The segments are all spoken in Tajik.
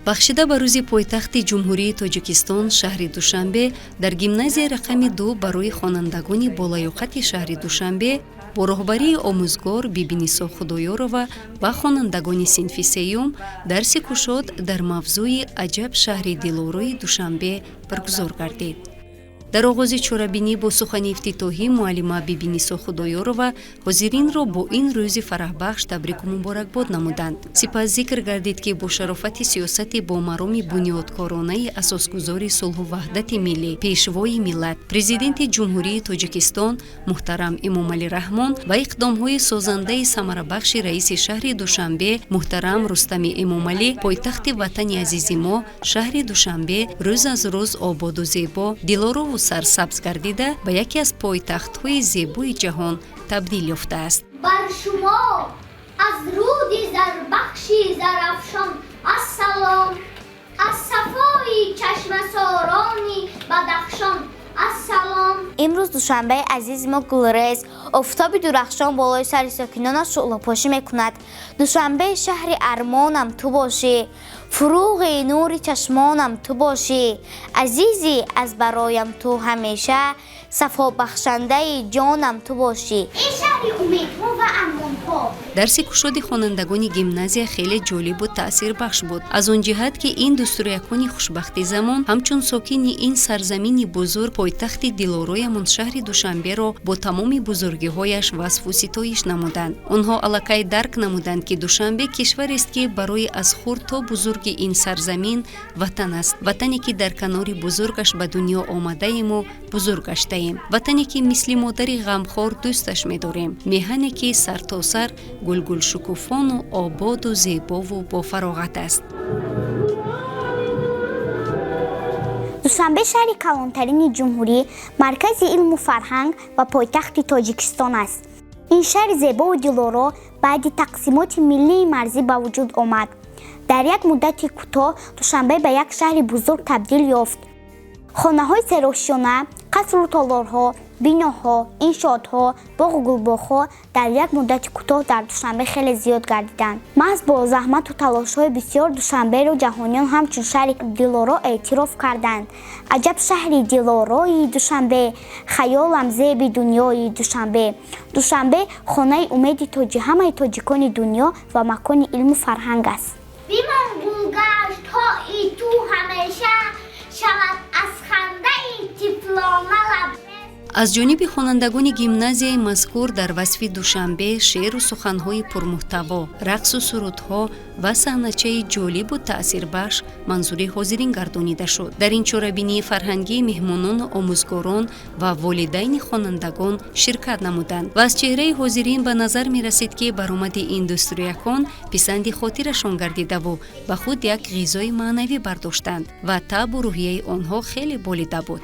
Бахшида ба рӯзи пойтахти Ҷумҳурии Тоҷикистон, шаҳри Душанбе, дар гимназияи рақами 2 барои хонандагони болаёқати шаҳри Душанбе бо роҳбарии омӯзгор Бибинисо Худоёрова ва хонандагони синфи сеюм дарси кушод дар мавзӯи «Аҷаб шаҳри дилорои Душанбе» баргузор гардид. Дар оғози чорабинӣ бо сухани ифтитоҳӣ муаллима Бибинисо Худоёрова ҳозиринро бо ин рӯзи фараҳбахш табрику муборакбод намуданд. Сипас зикр гардид, ки бо шарофати сиёсати бо мароми бунёдкоронаи асосгузори сулҳу ваҳдати миллӣ, Пешвои миллат, Президенти Ҷумҳурии Тоҷикистон муҳтарам Эмомалӣ Раҳмон ва иқдомҳои созандаи самарабахши раиси шаҳри Душанбе муҳтарам Рустами Эмомалӣ, пойтахти ватани азизи мо, шаҳри Душанбе, рӯз аз рӯз ободу зебо, дилорову сарсабз гардида, ба яке аз пойтахтҳои зебои ҷаҳон табдил ёфтааст. Бар шумо аз руди зарбахши Зарафшон ассалом, аз сафои чашмасорони Бадахшон ассалом. Имрӯз Душанбеи азизи мо гулрез, офтоби дурахшон болои сари сокинонаш шӯълапошӣ мекунад. Душанбеи шаҳри армонам ту бошӣ, фуруғи нури чашмонам ту бошӣ, азизӣ аз бароям ту ҳамеша, сафобахшандаи ҷонам ту бошӣ. Ин шаҳри умедҳо ва армонҳо. Дарси кушоди хонандагони гимназия хеле ҷолибу таъсирбахш буд, аз он ҷиҳат, ки ин дустурякони хушбахти замон ҳамчун сокини ин сарзамини бузург пойтахти дилороямон шаҳри Душанберо бо тамоми бузургиҳояш васфу ситоиш намуданд. Онҳо аллакай дарк намуданд, ки Душанбе кишварест, ки барои аз хурд то бузурги ин сарзамин ватан аст, ватане, ки дар канори бузургаш ба дунё омадаему бузург гаштаем, ватане, ки мисли модари ғамхор дӯсташ медорем, меҳане, ки сартосар гулгулшукуфону ободу зебову бофароғат аст. Душанбе шаҳри калонтарини ҷумҳурӣ, маркази илму фарҳанг ва пойтахти Тоҷикистон аст. Ин шаҳри зебову дилоро баъди тақсимоти миллии марзӣ ба вуҷуд омад. Дар як муддати кӯтоҳ Душанбе ба як шаҳри бузург табдил ёфт. Хонаҳои серошёна, қасру толорҳо, биноҳо, иншоотҳо, боғу гулбоғҳо дар як муддати кӯтоҳ дар Душанбе хеле зиёд гардиданд. Маҳз бо заҳмату талошҳои бисёр Душанберо ҷаҳониён ҳамчун шаҳри дилоро эътироф карданд. Аҷаб шаҳри дилорои Душанбе, хаёлам зеби дунёи Душанбе. Душанбе хонаи умеди ҳамаи тоҷикони дунё ва макони илму фарҳанг аст. Бимон гулгаштҳои ту ҳамеша, шавад аз хандаи тифлона лабрез. Аз ҷониби хонандагони гимназияи мазкур дар васфи Душанбе шеъру суханҳои пурмуҳтаво, рақсу сурудҳо ва саҳначаи ҷолибу таъсирбахш манзури ҳозирин гардонида шуд. Дар ин чорабинии фарҳангӣ меҳмонону омӯзгорон ва волидайни хонандагон ширкат намуданд ва аз чеҳраи ҳозирин ба назар мерасид, ки баромади ин дустурякон писанди хотирашон гардидаву ба худ як ғизои маънавӣ бардоштанд ва таъбу рӯҳияи онҳо хеле болида буд.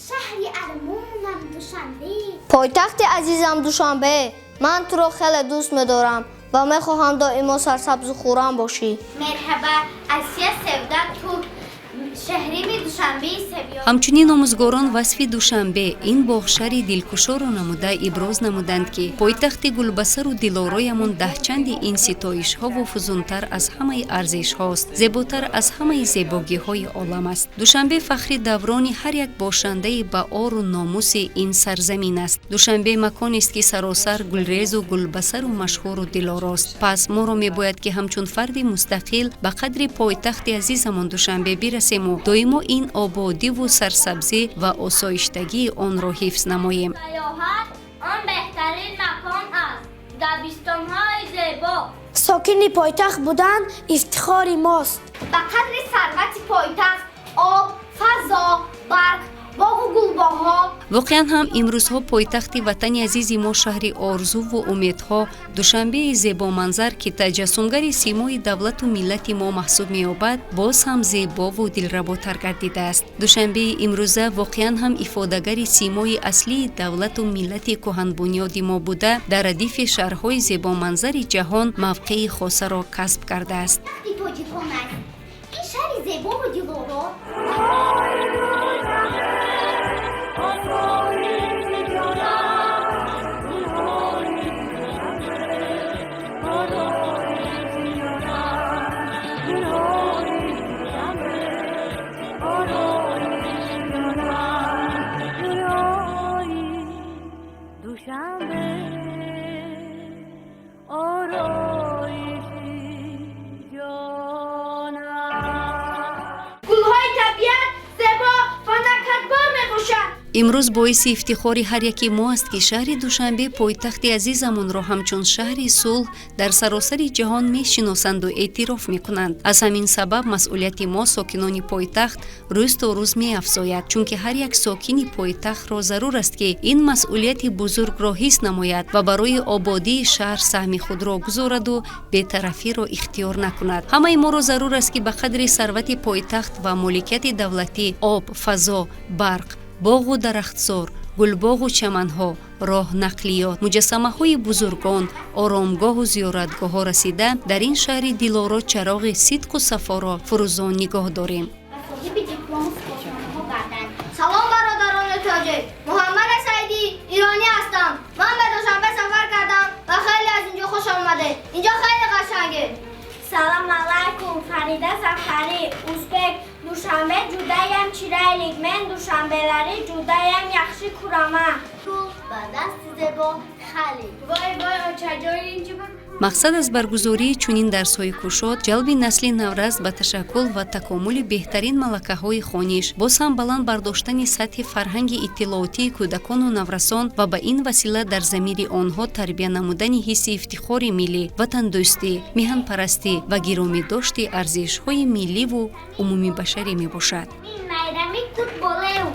Шаҳри армонам Душанбе. Пойтахти азизам Душанбе, ман туро хеле дӯст медорам ва мехоҳам доимо сарсабзу хуррам бошӣ. Мерҳаба, Асия севда турк, шаҳрими Душанбеи севё. Ҳамчунин омӯзгорон васфи Душанбе, ин боғшаҳри дилкушоро намуда, иброз намуданд, ки пойтахти гулбасару дилороямон даҳчанди ин ситоишҳову фузунтар аз ҳамаи арзишҳост, зеботар аз ҳамаи зебогиҳои олам аст. Душанбе фахри даврони ҳар як бошандаи баору номуси ин сарзамин аст. Душанбе маконест, ки саросар гулрезу гулбасару машҳуру дилорост. Пас моро мебояд, ки ҳамчун фарди мустақил ба қадри пойтахти азизамон Душанбе бирасему доимо ин ободиву сарсабзӣ ва осоиштагии онро ҳифз намоем. Сайёҳат он беҳтарин макон аст, дабистонҳои зебо. Сокини пойтахт будан ифтихори мост. Ба қадри сарвати пойтахт об, фазо, барқ, боғу гулбоғҳо. Воқеан ҳам, имрӯзҳо пойтахти ватани азизи мо, шаҳри орзуву умедҳо, Душанбеи зебоманзар, ки таҷассумгари симои давлату миллати мо маҳсуб меёбад, боз ҳам зебову дилработар гардидааст. Душанбеи имрӯза воқеан ҳам ифодагари симои аслии давлату миллати кӯҳанбунёди мо буда, дар радифи шаҳрҳои зебоманзари ҷаҳон мавқеи хосаро касб кардааст. Тахти тоҷикон аст ин шаҳри зебову дилоро. Имрӯз боиси ифтихори ҳар яки мо аст, ки шаҳри Душанбе, пойтахти азизамонро, ҳамчун шаҳри сулҳ дар саросари ҷаҳон мешиносанду эътироф мекунанд. Аз ҳамин сабаб масъулияти мо, сокинони пойтахт, рӯз то рӯз меафзояд, чунки ҳар як сокини пойтахтро зарур аст, ки ин масъулияти бузургро ҳис намояд ва барои ободии шаҳр саҳми худро гузораду бетарафиро ихтиёр накунад. Ҳамаи моро зарур аст, ки ба қадри сарвати пойтахт ва моликияти давлатӣ: об, фазо, барқ, боғу дарахтзор, гулбоғу чаманҳо, роҳ, нақлиёт, муҷассамаҳои бузургон, оромгоҳу зиёратгоҳҳо расида, дар ин шаҳри дилоро чароғи сидқу сафоро фурӯзон нигоҳ дорем. Ва соҳиби диплому сипосномаҳо гарданд. Салом, бародарони тоҷик! Муҳаммад Саидӣ, иронӣ ҳастам. Ман ба Душанбе сафар кардам ва хеле аз инҷо хушам омаде. Инҷо хеле қашанге. Салом алайкум, Фарида Зафарӣ, узбек. Душанбе ҷудаям чирайлик. Мен душанбелари ҷудаям яхши кураман. Гул ба дасти зебо хали. Вой, вой, очаҷон, инҷи. Мақсад аз баргузории чунин дарсҳои кушод ҷалби насли наврас ба ташаккул ва такомули беҳтарин малакаҳои хониш, боз ҳам баланд бардоштани сатҳи фарҳанги иттилоотии кӯдакону наврасон ва ба ин васила дар замири онҳо тарбия намудани ҳисси ифтихори миллӣ, ватандӯстӣ, меҳанпарастӣ ва гиромӣ дошти арзишҳои милливу умумибашарӣ мебошад. Майрами кут болеу.